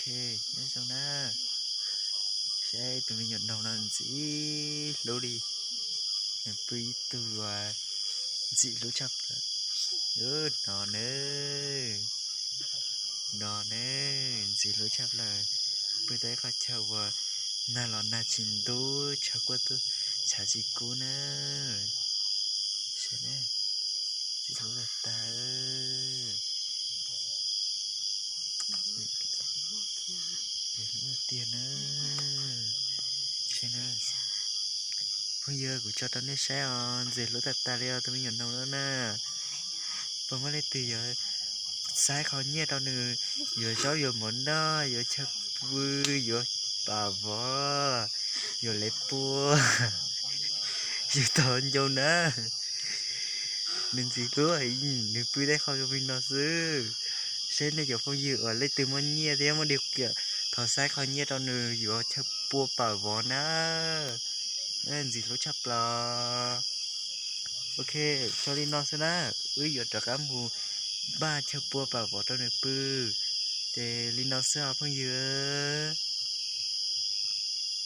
Nyob zoo na, saib tus me nyuam noog no ntxim hlub li, nws pw ib tug ntxim hlub tshaj plaws. No ne, no ne, ntxim hlub tshaj plaws. Pw tau ib qho chaw uas nag los nag tsis ntub, tshav kuaj tuaj tshav tsis kub na. Saib na, ntxim hlub tag tag. Tiag na. Phooj ywg, kuv tso rau nej saib os, ntxim hlub tag tag li os tus me nyuam noog no na. Puas muaj leej twg yuav xaib qho nyiaj rau nws, yuav zaub yuav mov noj, yuav chaw pw, yuav pam vov, yuav lev pua, yus tos ncau na. Nws ntxim hlub, nws pw tau qho zoo li no xwb. Saib nej cov phooj ywg uas leej twg muaj nyiaj thiab muaj diav kiam, thov xaib qho nyiaj rau nws yuav chaw pua pam vov na. Ntxim hlub tshaj plaws. Ok, tso li no xwb na, wb yuav rov qab mus npaj chaw pua pam vov rau nws pw. Ces li no xwb os phooj ywg.